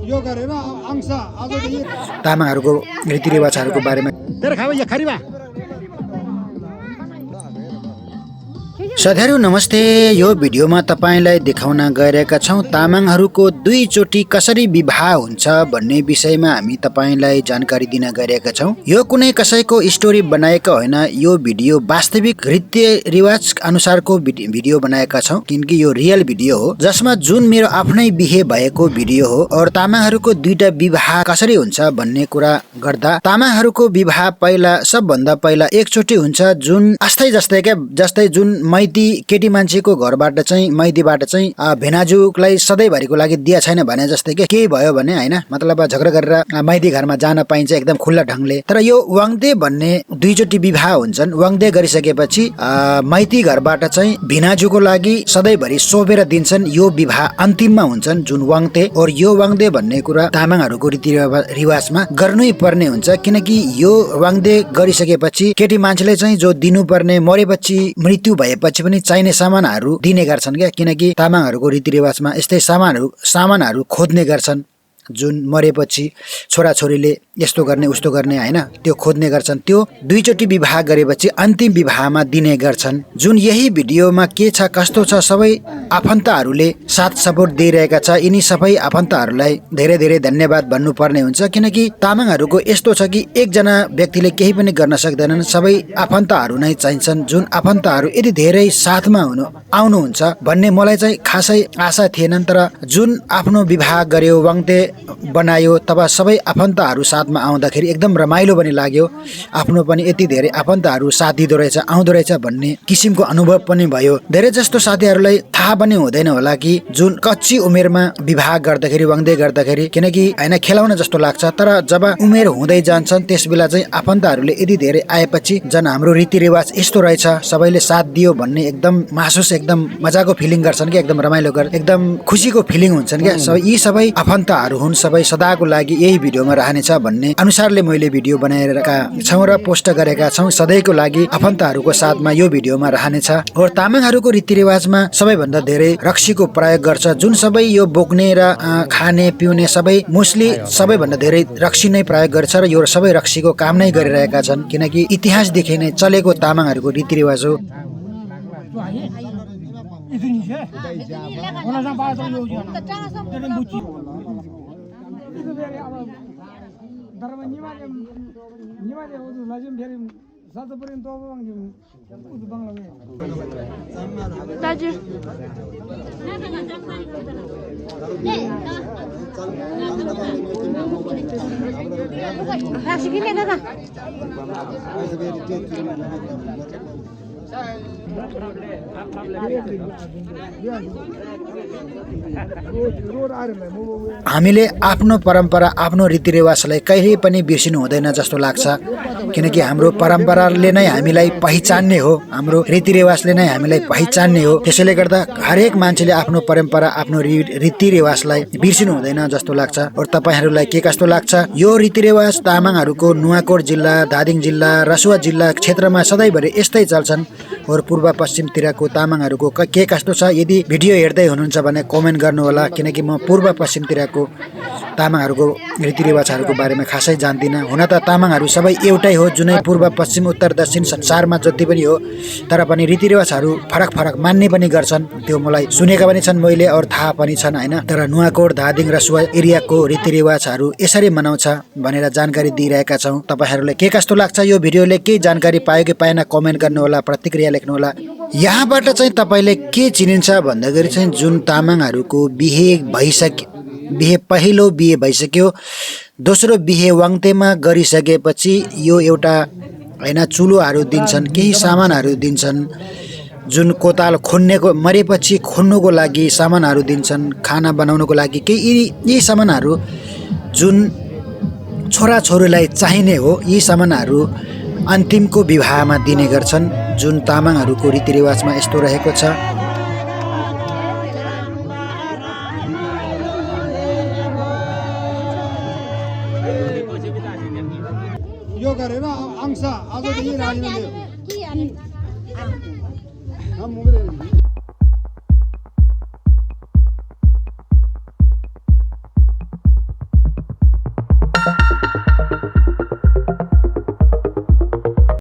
यो गरेर अंश अझदेखि तामाङहरूको रीतिरिवाजहरूको बारेमा साथीहरु नमस्ते। यो भिडियोमा तपाईलाई देखाउन गइरहेका छौं तामाङहरूको दुईचोटी कसरी विवाह हुन्छ भन्ने विषयमा हामी तपाईलाई जानकारी दिन गइरहेका छौं। यो कुनै कसैको स्टोरी बनाएको होइन, यो भिडियो वास्तविक रीतिरिवाज अनुसारको भिडियो बनाएका छौं, किनकि यो रियल भिडियो हो जसमा जुन मेरो आफ्नै बिहे भएको भिडियो हो। और तामाङहरूको दुईटा विवाह कसरी हुन्छ भन्ने कुरा गर्दा तामाङहरूको विवाह पहिला सबभन्दा पहिला एकचोटी हुन्छ, जुन जस्तै जुन माइती केटी मान्छेको घरबाट चाहिँ माइतीबाट चाहिँ भेनाजुलाई सधैँभरिको लागि दिया छैन भने जस्तै के केही भयो भने हैन, मतलब झगडा गरेर माइती घरमा जान पाइन्छ एकदम खुल्ला ढंगले। तर यो वाङदे भन्ने दुईचोटी विवाह हुन्छन्। वाङदे गरिसकेपछि माइती घरबाट चाहिँ भेनाजुको लागि सधैँभरि सोपेर दिन्छन्। यो विवाह अन्तिममा हुन्छन् जुन वाङदे। और यो वाङदे भन्ने कुरा तामाङहरूको रीतिरिवाजमा गर्नै पर्ने हुन्छ, किनकि यो वाङदे गरिसकेपछि केटी मान्छेले चाहिँ जो दिनुपर्ने मरेपछि मृत्यु भएपछि पनि चाहिने सामानहरू दिने गर्छन् क्या, किनकि तामाङहरूको रीतिरिवाजमा यस्तै सामानहरू खोज्ने गर्छन्। जुन मरेपछि छोराछोरीले यस्तो गर्ने उस्तो गर्ने हैन, त्यो खोज्ने गर्छन्। त्यो दुईचोटी विवाह गरेपछि अन्तिम विवाहमा दिने गर्छन्। जुन यही भिडियोमा के छ कस्तो छ सबै आफन्तहरूले साथ सपोर्ट दिइरहेका छ। यिनी सबै आफन्तहरूलाई धेरै धेरै धन्यवाद भन्नुपर्ने हुन्छ, किनकि तामाङहरूको यस्तो छ कि एकजना व्यक्तिले केही पनि गर्न सक्दैनन्, सबै आफन्तहरू नै चाहिन्छन्। जुन आफन्तहरू यति धेरै साथमा आउनुहुन्छ भन्ने मलाई चाहिँ खासै आशा थिएनन्। तर जुन आफ्नो विवाह गर्यो वाङदे बनायो तब सबै आफन्तहरू साथमा आउँदाखेरि एकदम रमाइलो पनि लाग्यो। आफ्नो पनि यति धेरै आफन्तहरू साथ दिँदो रहेछ आउँदो रहेछ भन्ने किसिमको अनुभव पनि भयो। धेरै जस्तो साथीहरूलाई थाहा पनि हुँदैन होला कि जुन कच्ची उमेरमा विवाह गर्दाखेरि वाङदे गर्दाखेरि, किनकि हैन खेलाउन जस्तो लाग्छ। तर जब उमेर हुँदै जान्छन् त्यसबेला चाहिँ आफन्तहरूले यति धेरै आएपछि जन हाम्रो रीतिरिवाज यस्तो रहेछ, सबैले साथ दियो भन्ने एकदम महसुस एकदम मजाको फिलिङ गर्छन् कि एकदम रमाइलो एकदम खुसीको फिलिङ हुन्छन् क्या। यी सबै आफन्तहरू हुन्, सबै सदाको लागि यही भिडियोमा रहनेछ भन्ने अनुसारले मैले भिडियो बनाएका छौं र पोस्ट गरेका छौं। सधैँको लागि आफन्तहरूको साथमा यो भिडियोमा रहनेछ। और तामाङहरूको रीतिरिवाजमा सबैभन्दा धेरै रक्सीको प्रयोग गर्छ। जुन सबै यो बोक्ने र खाने पिउने सबै मोस्टली सबैभन्दा धेरै रक्सी नै प्रयोग गर्छ र यो सबै रक्सीको काम नै गरिरहेका छन्, किनकि इतिहासदेखि नै चलेको तामाङहरूको रीतिरिवाज हो। हामीले आफ्नो परम्परा आफ्नो रीतिरिवाजलाई कहिले पनि बिर्सिनु हुँदैन जस्तो लाग्छ, किनकि हाम्रो परम्पराले नै हामीलाई पहिचान्ने हो, हाम्रो रीतिरिवाजले नै हामीलाई पहिचान्ने हो। त्यसैले गर्दा हरेक मान्छेले आफ्नो परम्परा आफ्नो रीतिरिवाजलाई बिर्सिनु हुँदैन जस्तो लाग्छ। और तपाईहरुलाई के कस्तो लाग्छ? यो रीतिरिवाज तामाङहरूको नुवाकोट जिल्ला, धादिङ जिल्ला, रसुवा जिल्ला क्षेत्रमा सधैँभरि यस्तै चल्छन्। और पूर्व पश्चिमतिरको तामाङहरूको के कस्तो छ? यदि भिडियो हेर्दै हुनुहुन्छ भने कमेन्ट गर्नु होला, किनकि म पूर्व पश्चिमतिरको तामाङहरूको रीतिरिवाजहरूको बारेमा खासै जान्दिनँ। हुन त तामाङहरू सबै एउटै हो, जुनै पूर्व पश्चिम उत्तर दक्षिण संसारमा जति पनि हो, तर पनि रीतिरिवाजहरू फरक फरक मान्ने पनि गर्छन्। त्यो मलाई सुनेका पनि छन् मैले और थाहा पनि छन् हैन। तर नुवाकोट धादिङ रसुवा एरियाको रीतिरिवाजहरू यसरी मनाउँछ भनेर जानकारी दिइरहेका छौं। तपाईहरुलाई के कस्तो लाग्छ? यो भिडियोले के जानकारी पायो कि पाएन कमेन्ट गर्नु होला, प्रतिक्रिया लेख्नु होला। यहाँबाट चाहिँ तपाईले के चिनिन्छ भन्दाखेरि चाहिँ जुन तामाङहरूको पहिलो बिहे भइसक्यो, दोस्रो बिहे वाङतेमा गरिसकेपछि यो एउटा हैन चुलोहरू दिन्छन्, केही सामानहरू दिन्छन्। जुन कोताल खन्नेको मरेपछि खन्नुको लागि सामानहरू दिन्छन्, खाना बनाउनको लागि केही यी सामानहरू जुन छोराछोरीलाई चाहिने हो, यी सामानहरू अन्तिमको विवाहमा दिने गर्छन्। जुन तामाङहरूको रीतिरिवाजमा यस्तो रहेको छ। यो गरेर अंश अझदेखि राजीले